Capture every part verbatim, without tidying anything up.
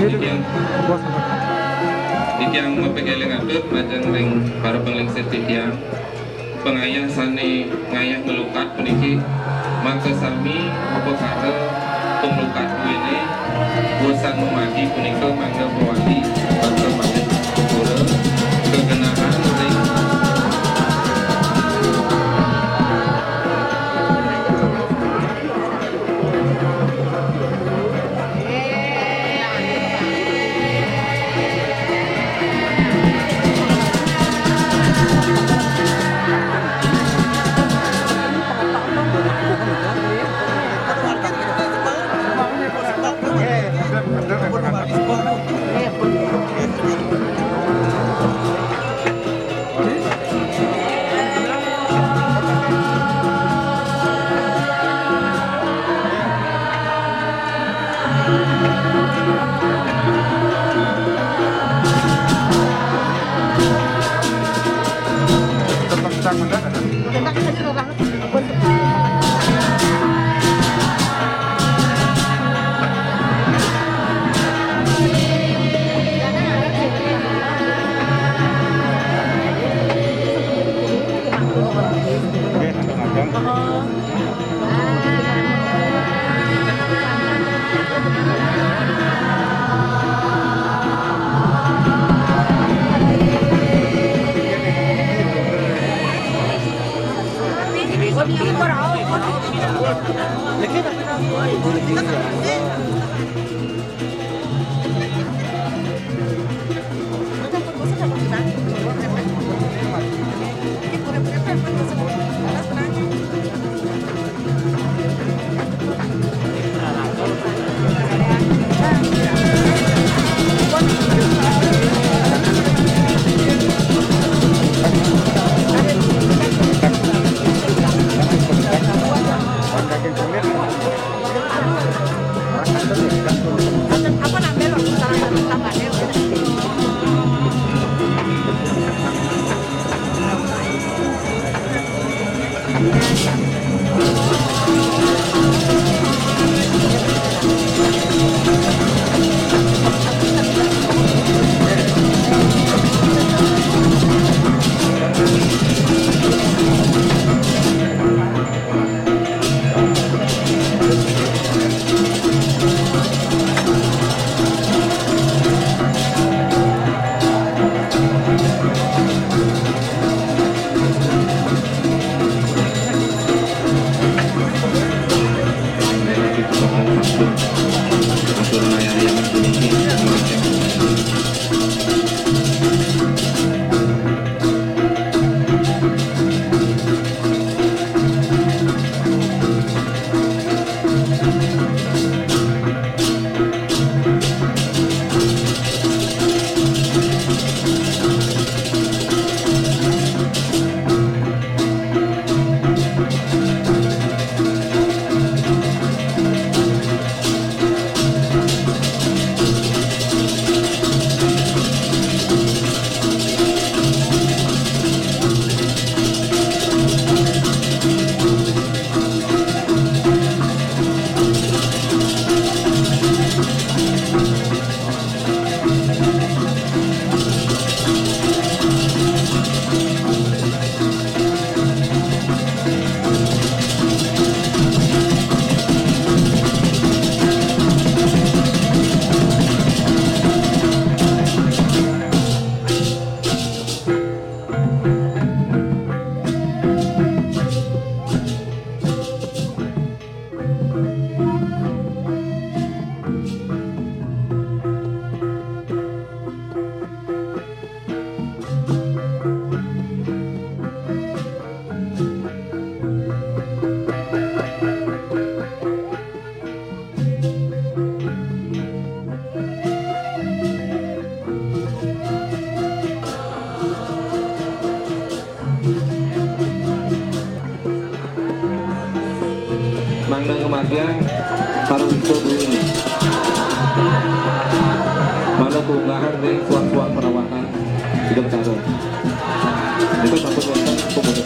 Titiang, titiang mapakéling atur majeng ring para panglingsir titiang. Pangayah sané ngayah malukat puniki, makasami upakara panglukat duéné, wusan mamargi punika mangda mawali bakal malih pura kagenahan ring Nang kematian harus itu dulu. Mana keunggahan ring suang-suang perawakan hidup taruh. Itu satu konten pemuda.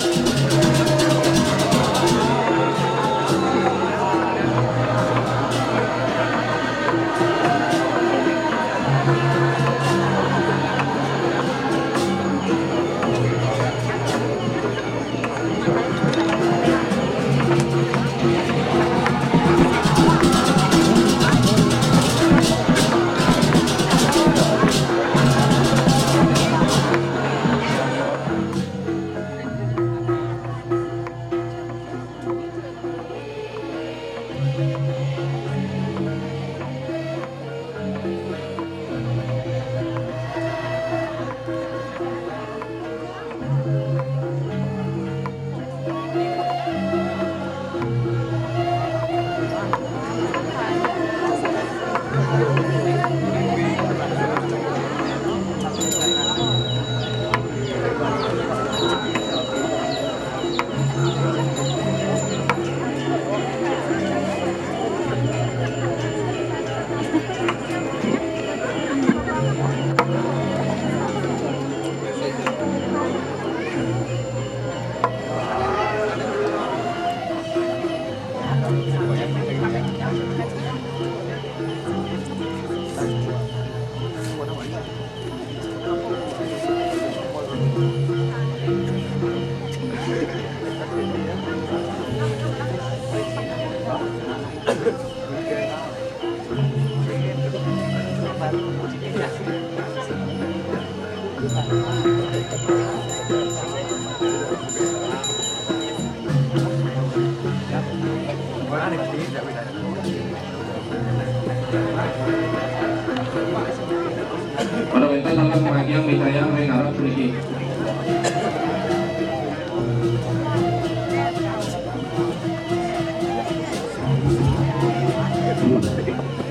Pada wénten tamu pangajeng micayang ring arep puniki.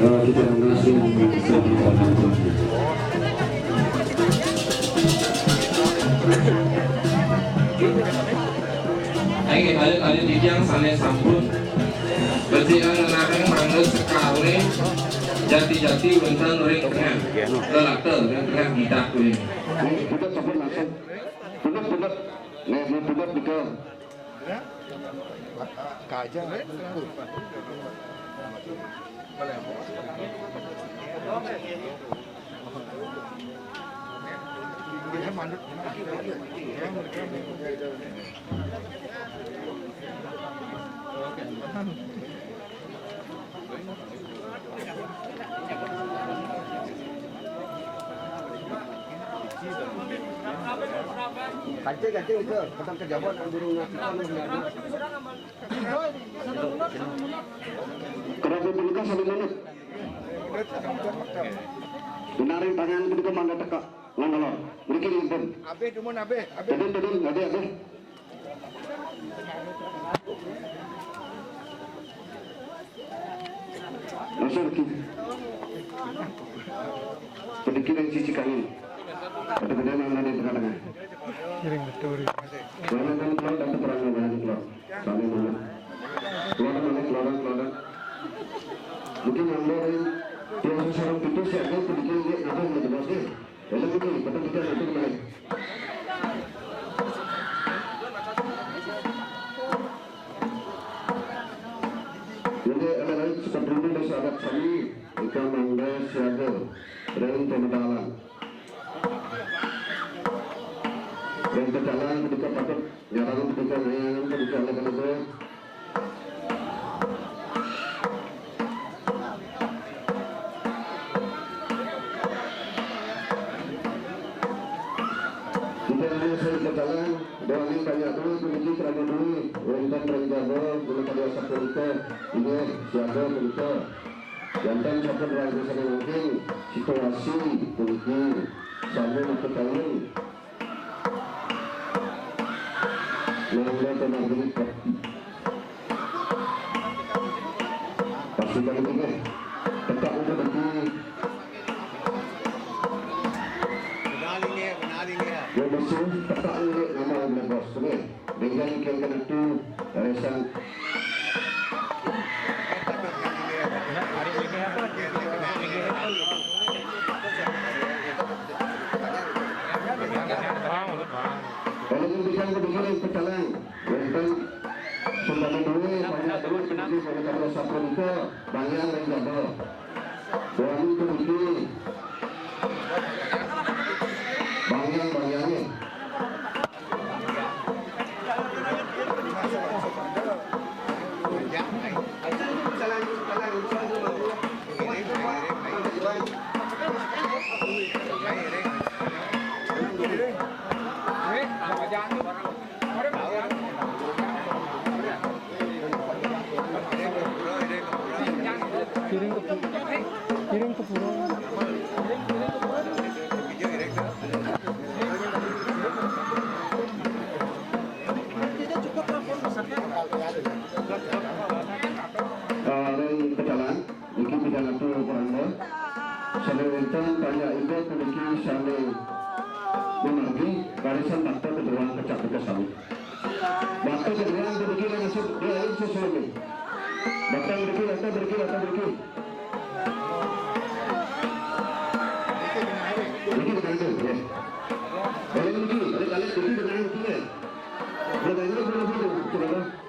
Eh, kita yang berhasil. Inggih, kalih-kalih titiang sané sampun becik ngenahang mangda sekaré jati-jati wénten ring tengah. Lelata ring tengah gidak kuwi. Ayo, pundut, sampun langsung. Pundut, pundut. Nih, mau pundut nika. Kaja. Kancing, kancing itu, petang kejabon, burung. Kerasa punika saling manut. Benarin tangan punika mangga teka. Ngangalor. Mriki ngimpun. Abih dumun, abih, abih. Tedun, tedun, abih, abih. Langsung ki. Sedikit yang sisi kanan. Ada gede nang di tengah-tengah. Kiring betul. Jangan keluar dan terang, jangan keluar. Sami manut. Keluar manut, keluar, keluar. Mungkin nambah ring tiang sareng pitu siaga sedikit nggih nambah nggih bos nggih. Enak iki, peteng iki nanti kembali. Nggih, enak-enak seperti ini desa adat sami, ikan mangga siaga, ring pemedalan. Ring pedalan ketika patut Nyarang ketika nayangan ketika anak-anak. Kita hanya sering berjalan, doangin banyak duit, memiliki kerana duit, wonten ring jago, guna pada sapunika, ini siaga punika. Jantan sampun rancang mungkin situasi puniki, sami maka tahun. Mangga teman berikut. Pasukan itu deh. Tetap untuk berdiri. Benaling ya, benaling ya. Ya, bersih. Tetap untuk nama oleh bos. Oke. Dengan yang kena tu, dari sang. Yang kedua yang pecalang, wonten sembada dua, banyak dua, sedikit, banyak dua, satu liter, banyak yang jaga. Wani kedua, banyak, banyaknya. Kiring ke pu-, kiring ke pura. Eh, ring pecalang, niki pidan atur Poranda. Sane wenten panjak iba puniki sane mamargi barisan bakta bedoang kecap bekas sami. Bakta bedoang puniki lan nasib dia ayu sesuai. Bakta puniki, bakta puniki, bakta puniki. Puniki dengan itu, ya. Balik puniki, balik, balik, puniki dengan itu, ya. Balik, balik, balik, balik, balik, balik.